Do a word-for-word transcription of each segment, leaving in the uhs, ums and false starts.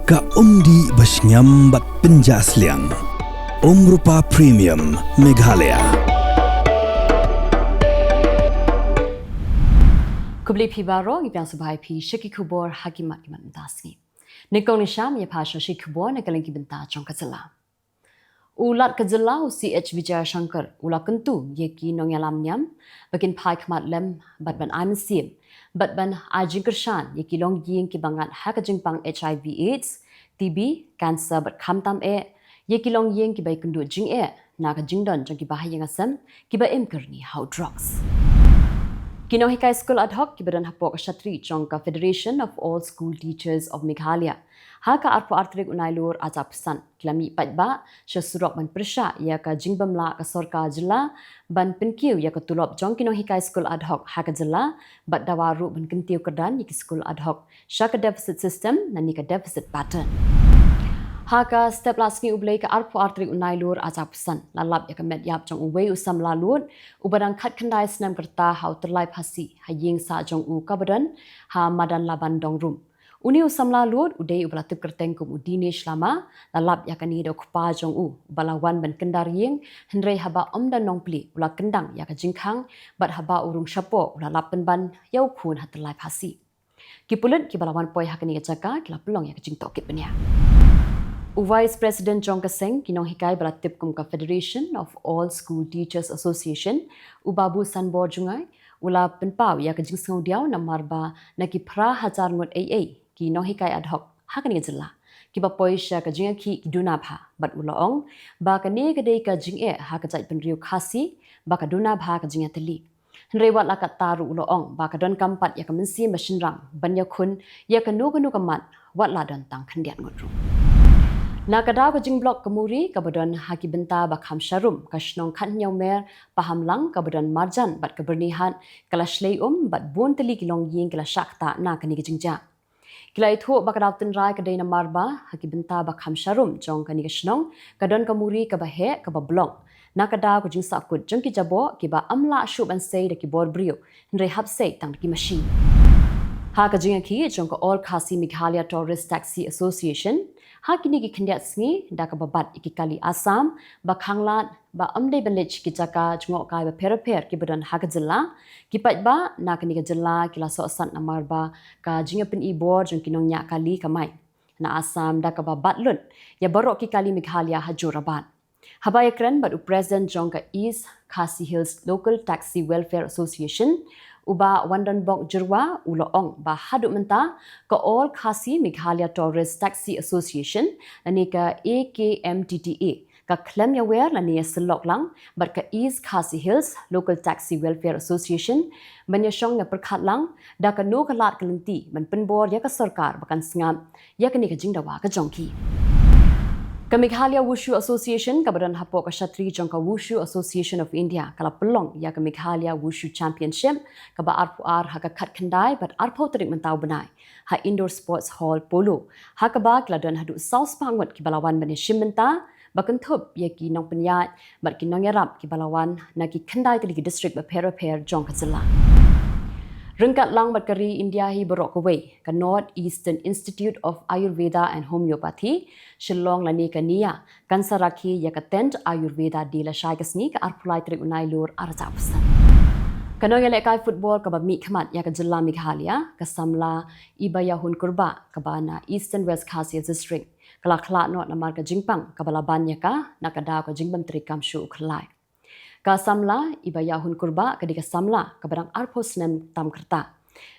Ka umdih ba shngiam bad pynjah sliang. Umrupa Premium Meghalaya. Khublei phi baroh, ngi pdiang sngewbha ïa phi sha ki khubor ha ki mat ki mat mynta sngi. Nyngkong nyngshap ïa phi sha ki khubor na ka liang ki bynta jong ka jylla. U Lat ka jylla u C H Vijayashankar u la kyntu ïa ki nongïalam niam ba kin phai khmat lem bad ban ai mynsiem bad ban ai jingkyrshan ïa ki longïing kiba ngat ha ka jingpang H I V AIDS, T B, cancer bad khamtam eh ïa ki longïing kiba ïakynduh jingeh na ka jingdon jong ki bahaïing hasem kiba im kyrni ha u drugs. Ki nonghikai skul ad hoc kiba don hapoh ka shatri jong ka Federation of All School Teachers of Meghalaya ha ka arphew ar tarik u Nailur arhajar arphew san ki la mih paidbah sha surok ban pyrshah ïa ka jingbymlah ka sorkar jylla ban pynkiew ïa ka tulop jong ki nonghikai skul ad hoc ha ka jylla bad dawa ruh ban kyntiew kyrdan ïa ki skul ad hoc sha ka deficit system lane ka deficit pattern. Ha ka step la sngi U Blei ka arphew ar tarik u Nailur arhajar arphew san la lap ïa ka met ïap jong uwei u samla lud uba dang khatkhyndai snem ka rta ha u Tyllai Phasi ha ïing sah jong u kaba don ha Madan Laban Dongrum. Une u samla lud u dei uba la tip kyrteng kum u Dinesh Lama, la lap ïa kane da u kpa jong u uba la wan ban kyndar ïing, hynrei haba ym don nongplie u la kyndang ïa ka jingkhang bad haba u rung shapoh u la lap pynban ïa u khun ha Tyllai Phasi. Ki pulit kiba la wan poi ha kane ka jaka ki la pynlong ïa ka jingtohkit bniah. U Vice President jong ka seng ki nonghikai ba la tip kum ka Federation of All School Teachers Association, u Babu Sanbor Jngai, u la pynpaw ïa ka jingsngewdiaw namar ba na ki phra hajar ngut ei ei ki nonghikai ad hoc ha kane ka jylla kiba poi sha ka jingïakhih ki duna bha bad u la ong ba kane ka dei ka jingeh ha ka jaitbynriew Khasi ba ka duna bha ka jingïatylli. Hynrei wat la katta ruh u la ong ba ka donkam pat ïa ka mynsiem ba shynrang ban ïakhun ïa kano kano ka mat wat la don tang khyndiat ngut ruh. Na ka daw ka jingblok ka muri kaba don ha ki bynta ba kham sharum ka shnong Khathynñiewmer Pahamlang kaba don marjan bad ka Byrnihat ka la shlei um bad bun tylli ki longïing ki la shah ktah na kane ka jingjia. Ki la ïathuh ba ka daw tynrai ka dei namar ba ha ki bynta ba kham sharum jong kane ka shnong ka don ka muri kaba heh kaba blok. Na ka daw ka jingsahkut jong ki jaboh kiba ym lah shuh ban sei da ki bor briew hynrei hap sei tang da ki machine. Ha ka jingïakhih jong ka All Khasi Meghalaya Tourist Taxi Association, ha kine ki khyndiat sngi da kaba bat ïa ki kali Assam ba khanglad ba ym dei ban leit sha ki jaka jngohkai bapher bapher kiba don ha ka jylla, ki paidbah na kane ka jylla ki la sohsat namar ba ka jingïapyni bor jong ki nongñiah kali kamai na Assam da kaba bat lut ïa baroh ki kali Meghalaya ha Jorabat. Haba ïakren bad u President jong ka East Khasi Hills Local Taxi Welfare Association, u Bah Wandonbok Jyrwa, u la ong ba haduh mynta ka All Khasi Meghalaya Tourist Taxi Association lane ka A K M T T A ka khlem ïawer lane ïasyllok lang bad ka East Khasi Hills Local Taxi Welfare Association ban ïashong ïapyrkhat lang da kano ka lad ka lynti ban pynbor ïa ka sorkar ba kan sngap ïa kane ka jingdawa ka jong ki. Ka Meghalaya Wushu Association kaba don hapoh ka shatri jong ka Wushu Association of India ka la pynlong ïa ka Meghalaya Wushu Championship kaba arphew ar ha ka khatkhyndai bad arphew tarik mynta u bnai ha Indoor Sports Hall Polo, ha kaba ki la don haduh saw spah ngut kiba la wan ban ïashim bynta ba kynthup ïa ki nongpynïaid bad ki nongïarap kiba la wan na ki khyndai tylli ki district bapher bapher jong ka jylla. Ryngkat lang bad ka ri India hi baroh kawei, ka North Eastern Institute of Ayurveda and Homeopathy, Shillong lane ka NIAH, kan sa rakhe ïa ka tenth Ayurveda Day lashai ka sngi ka arphew lai tarik u Nailur arhajar arphew san. Ka nongïalehkai football kaba mihkhmat ïa ka jylla Meghalaya, ka samla Ibaïahun Kurbah kaba na Eastern West Khasi Hills District ka la khlad noh namar ka jingpang kaba la ban ïa ka na ka daw ka jingbym treikam shuh u khyllai. Ka samla Ibaïahun Kurbah ka dei ka samla kaba dang arphew snem tam ka rta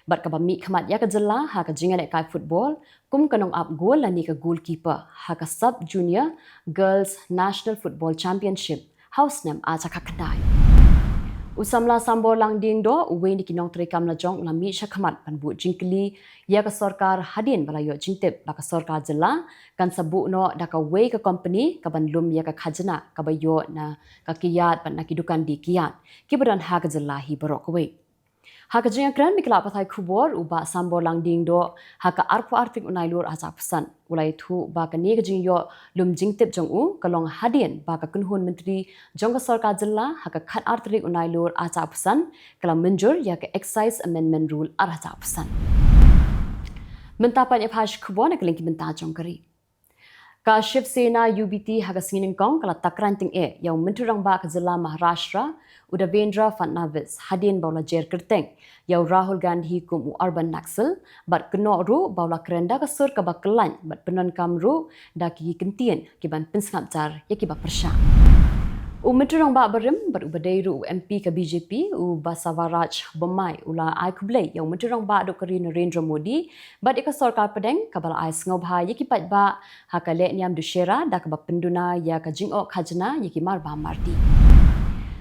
bad kaba mihkhmat ïa ka jylla ha ka jingïalehkai football kum ka nongap gol lane ka goalkeeper ha ka Sub Junior Girls National Football Championship ha u snem arhajar khatkhyndai. U samla Sambor Langdieng Doh, uwei na ki nongtreikam lajong, u la mih shakhmat ban buh jingkylli ïa ka sorkar hadien ba la ïoh jingtip ba ka sorkar jylla kan sa buh noh da kawei ka kompani kaban lum ïa ka khajna kaba ïoh na ka kiad bad na ki dukan die kiad kiba don ha ka jylla hi baroh kawei. Ha ka jingïakren bad ki lad pathai khubor, u Bah Sambor Langdieng Doh ha ka arphew ar tarik u Nailur arhajar arphew san u la ïathuh ba kane ka jingïoh lum jingtip jong u ka long hadien ba ka kynhun myntri jong ka sorkar jylla ha ka khatar tarik u Nailur arhajar arphew san ka la mynjur ïa ka Excise Amendment Rule arhajar arphew san. Mynta pat ïa phi ki khubor na ka liang ki bynta jong ka ri. Ka Shiv Sena U B T ha ka sngi nyngkong ka la takran tyngeh ïa u Myntri Rangbah ka jylla Maharashtra, u Devendra Fadnavis, hadien ba u la jer kyrteng ïa u Rahul Gandhi kum u urban Naxal, bad kynnoh ruh ba u la kren da ka sur kaba kyllaiñ bad pyndonkam ruh da ki kyntien ki ban pynsngap jar ïa kiba pyrshah. U Myntri Rangbah barim bad uba dei ruh u M P ka B J P, u Basavaraj Bommai, u la ai khublei ïa u Myntri Rangbah duh ka ri Narendra Modi bad ïa ka sorkar pdeng kaba la ai sngewbha ïa ki paidbah ha ka lehniam Dussehra da kaba pynduna ïa ka jingoh khajna ïa ki marbam marti.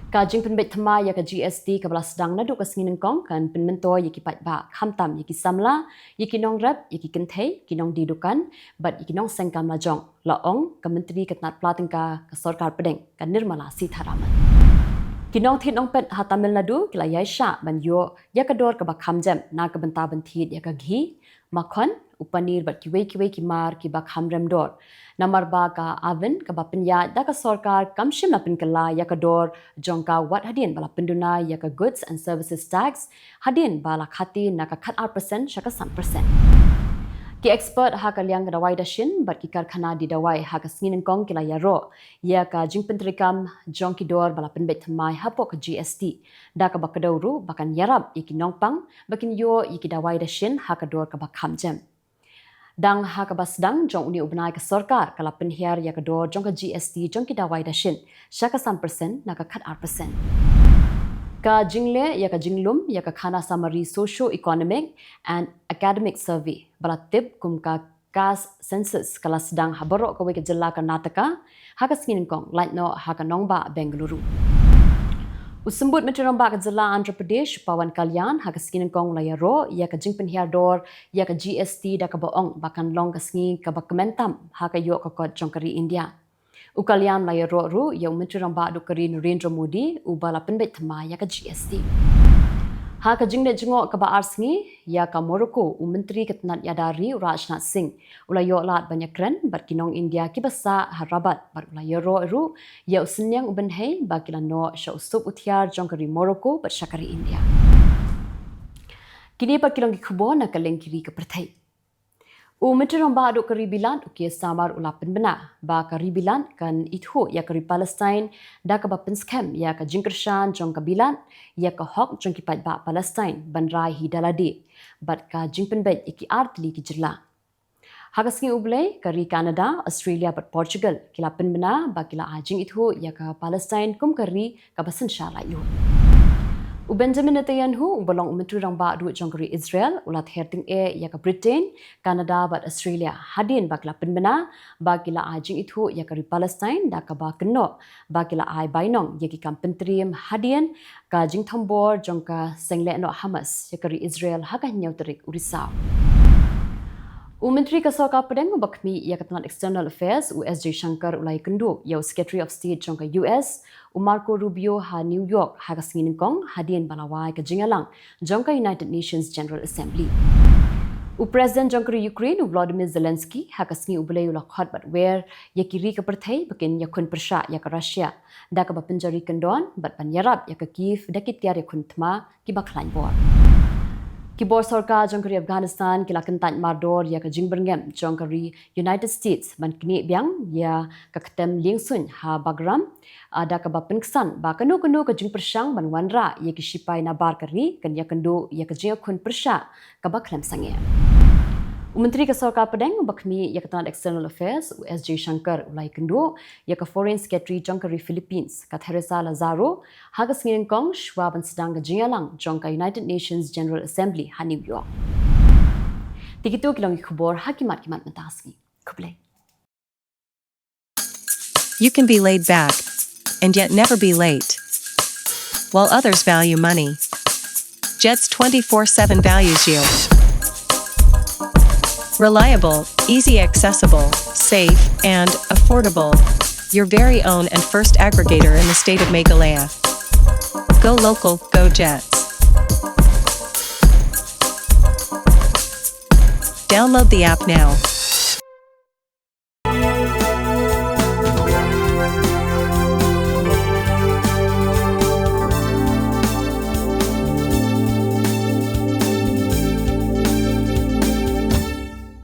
Ka jingpynbeit thymmai ïa ka G S T kaba la sdang naduh ka sngi nyngkong kan pynmyntoi ïa ki paidbah, khamtam ïa ki samla, ïa ki nongrep, ïa ki kynthei, ki nongdie dukan bad ïa ki nongseng kam lajong, la ong ka Myntri ka tnat pla tyngka ka sorkar pdeng, ka Nirmala Sitharaman. Ki nongthied nongpet ha Tamil Nadu ki la ïaishah ban ïoh ïa ka dor kaba kham jem na ka bynta ban thied ïa ka ghi, makhon, u paneer bad kiwei kiwei ki mar kiba kham rem dor. Namar ba ka Aavin kaba pynïaid da ka sorkar kam shym la pynkylla ïa ka dor jong ka wat hadien ba la pynduna ïa ka Goods and Services Tax hadien ba la khati na ka khat ar percent sha ka san percent. Ki expert ha ka liang ka dawai dashin bad ki karkhana die dawai ha ka sngi nyngkong ki la ïaroh ïa ka jingpyntreikam jong ki dor ba la pynbeit thymmai hapoh ka G S T, da kaba kdew ruh ba kan ïarap ïa ki nongpang ba kin ïoh ïa ki dawai dashin ha ka dor kaba kham jem. Dang ha kaba sdang jong une u bnai ka sorkar ka la pynhiar ïa ka dor jong ka G S T jong ki dawai dashin sha ka san percent na ka khat ar percent. Ka jingleh ïa ka jinglum ïa ka khana samari socio-economic and academic survey ba la tip kum ka KAS census ka la sdang ha baroh kawei ka jylla Karnataka ha ka sngi nyngkong, lait noh ha ka nongbah Bengaluru. U Symbud Myntri Rangbah ka jylla Andhra Pradesh, Pawan Kalyan, ha ka sngi nyngkong u la ïaroh ïa ka jingpynhiar dor ïa ka G S T da kaba ong ba kan long ka sngi kaba kmen tam ha ka ïoh ka kot jong ka ri India. U Kalyan u la ïaroh ruh ïa u Myntri Rangbah duh ka ri Narendra Modi uba la pynbeit thymmai ïa ka G S T. Ha ka jingleit jngoh kaba ar sngi ïa ka Morocco, u Myntri ka tnat ïada ri u Rajnath Singh u la ïoh lad ban ïakren bad ki nong India kiba sah ha Rabat bad u la ïaroh ruh ïa u synñiang u bynhei ba ki la noh sha u sup u thiar jong ka ri Morocco bad sha ka ri India. Kine pat ki long ki khubor na ka liang ki ri ka pyrthei. U Myntri Rangbah duh ka ri Bilat, u Keir Starmer, u la pynbna ba ka ri Bilat kan ithuh ïa ka ri Palestine da kaba pynskhem ïa ka jingkyrshan jong ka Bilat ïa ka hok jong ki paidbah Palestine ban rai hi da lade bad ka jingpynbeit ïa ki artylli ki jylla. Ha ka sngi U Blei, ka ri Canada, Australia bad Portugal ki la pynbna ba ki la ai jingithuh ïa ka Palestine kum ka ri kaba synshar laitluid. U Benjamin Netanyahu, uba long u Myntri Rangbah duh jong ka ri Israel, u la ther tyngeh ïa ka Britain, Canada bad Australia hadien ba ki la pynbna ba ki la ai jingithuh ïa ka ri Palestine da kaba kynnoh ba ki la ai bainong ïa ki kam pyntriem hadien ka jingthombor jong ka seng lehnoh Hamas ïa ka ri Israel ha ka hynñiew tarik u Risaw. U Myntri ka Sorkar Pdeng uba khmih ïa ka tnat External Affairs, u S Jaishankar, u la ïakynduh ïa u Secretary of State jong ka U S, u Marco Rubio, ha New York ha ka sngi nyngkong hadien ba la wai ka jingïalang jong ka United Nations General Assembly. U President jong ka ri Ukraine, u Volodymyr Zelensky, ha ka sngi U Blei u la khot bad wer ïa ki ri ka pyrthei ba kin ïakhun pyrshah ïa ka Russia da kaba pynjari kyndon bad ban ïarap ïa ka Kyiv da ki tiar ïakhun thma kiba khlaiñ bor. Ki bor sorkar jong ka ri Afghanistan ki la kyntait mardor ïa ka jingbyrngem jong ka ri United States ban knieh biang ïa ka ktem liengsuiñ ha Bagram, ah, da kaba pynksan ba kano kano ka jingpyrshang ban wanrah ïa ki shipai nabar ka ri kan ïakynduh ïa ka jingïakhun pyrshah kaba khlem sangeh. U Myntri ka Sorkar Pdeng uba khmih ïa ka tnat External Affairs, u S Jaishankar, u la ïakynduh ïa ka Foreign Secretary jong ka ri Philippines, ka Teresa Lazaro, ha ka sngi nyngkong shuwa ban sdang ka jingïalang jong ka United Nations General Assembly ha New York. Te kito ki long ki khubor ha ki mat ki mat mynta ka sngi. Khublei. You can be laid back and yet never be late. While others value money, Jets twenty-four seven values you. Reliable, easy accessible, safe, and affordable. Your very own and first aggregator in the state of Meghalaya. Go local, go Jets. Download the app now.